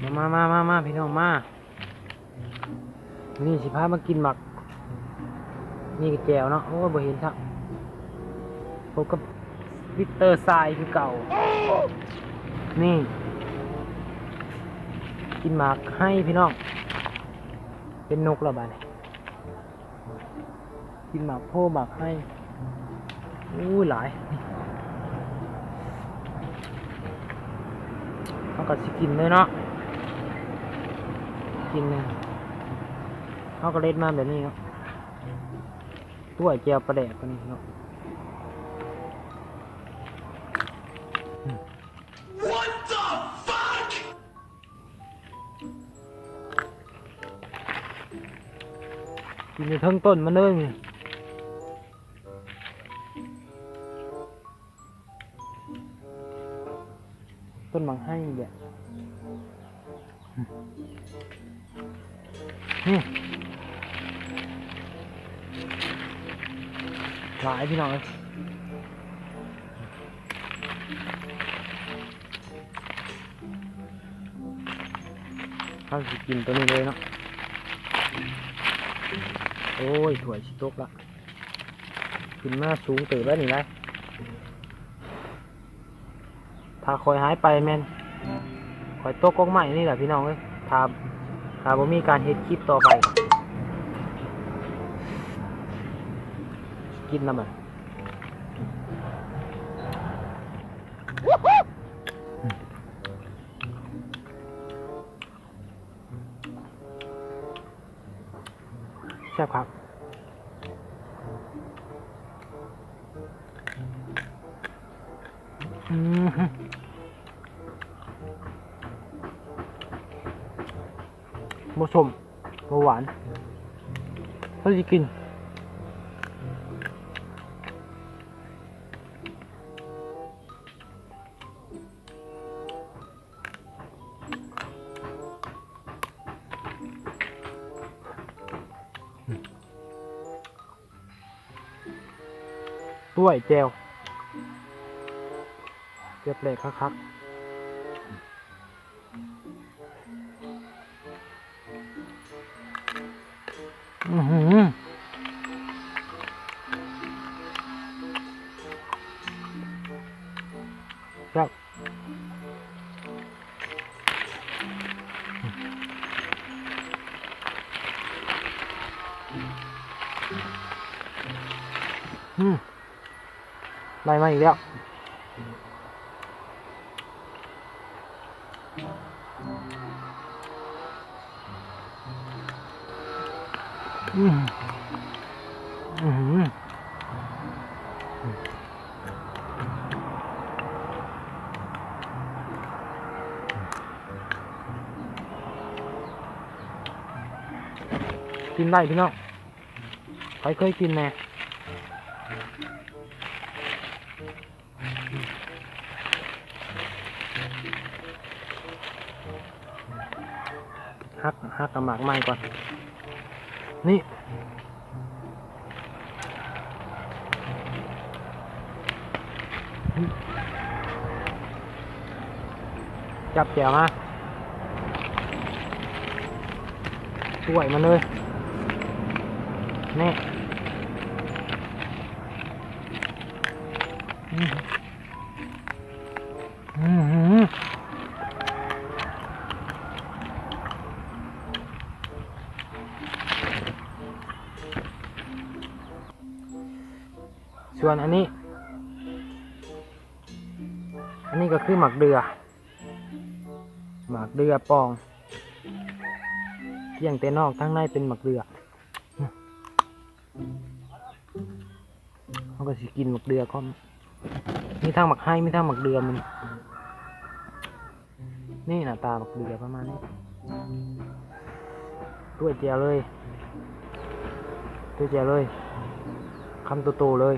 ມາ ມາ ມາ ມາ ພີ່ນ້ອງມາ ມື້ນີ້ຊິພາມາກິນໝາກ ນີ້ກະແຈ່ວເນາະ ໂອ້ຍ ບໍ່ເຫັນຊ້ຳ ພົບກັບມິດເຕີຊາຍຄືເກົ່າ ນີ້ ກິນໝາກໄຮພີ່ນ້ອງ ເປັນນົກແລ້ວບາດນີ້ ກິນໝາກໂພໝາກໄຮ ໂອ້ຍ ຫຼາຍ ເຮົາກະຊິກິນເລີຍເນາະ ກິນເລີຍ ເຮົາກະເລັດມາແບບນີ້ເນາະ ຕົວະແຈ່ວປາແດກໂຕນີ້ເນາະ. What the fuck? ກິນຢູ່ເທິງຕົ້ນມັນເລີຍນີ້ ຕົ້ນໝາກໄຮນີ້ແຫຼະ ນີ້ ຫຼາຍພີ່ນ້ອງເອີຍ. ເຮົາຊິກິນໂຕນີ້ເລີຍເນາະ ໂອ້ຍ ຖ້ວຍຊິຕົກລະ ຂຶ້ນມາສູງເຕີບແລ້ວນີ້ນະ ຖ້າຂ້ອຍຫາຍໄປແມ່ນຂ້ອຍຕົກກົກໄມ້ນີ້ລະພີ່ນ້ອງເອີຍ ຖ້າ ຖ້າບໍ່ມີການເຮັດຄລິບຕໍ່ໄປ ກິນນຳ ແຊບຄັກ ອືມ ບໍ່ສົ້ມ ບໍ່ຫວານ ເຮົາຊິກິນ ຕ້ວຍແຈ່ວ ແປກໆ ຄັກໆ. ອືຫື ແຊບ ອືມ ໄດ້ມາອີກແລ້ວ ອືມ ອືຫື ກິນໄດ້ພີ່ນ້ອງ ໃຜເຄີຍກິນແດ່? ຫັກ ຫັກເອົາໝາກໃໝ່ກ່ອນ ນີ້ ຈັບແຈ່ວມາ ຖ້ວຍມັນເລີຍ ແນ່ ອືມ ອືມ ສ່ວນອັນນີ້ ອັນນີ້ກະຄືໝາກເດື່ອ ໝາກເດື່ອປ່ອງ ກ້ຽງແຕ່ນອກ ທາງໃນເປັນໝາກເດື່ອ ເຮົາກະຊິກິນໝາກເດື່ອພ້ອມ ມີທັງໝາກໄຮ ມີທັງໝາກເດື່ອ ມື້ນີ້ ນີ້ໜ້າຕາໝາກເດື່ອປະມານນີ້ ຕ້ວຍແຈ່ວເລີຍ ຕ້ວຍແຈ່ວເລີຍ ຄຳໂຕໆ ເລີຍ.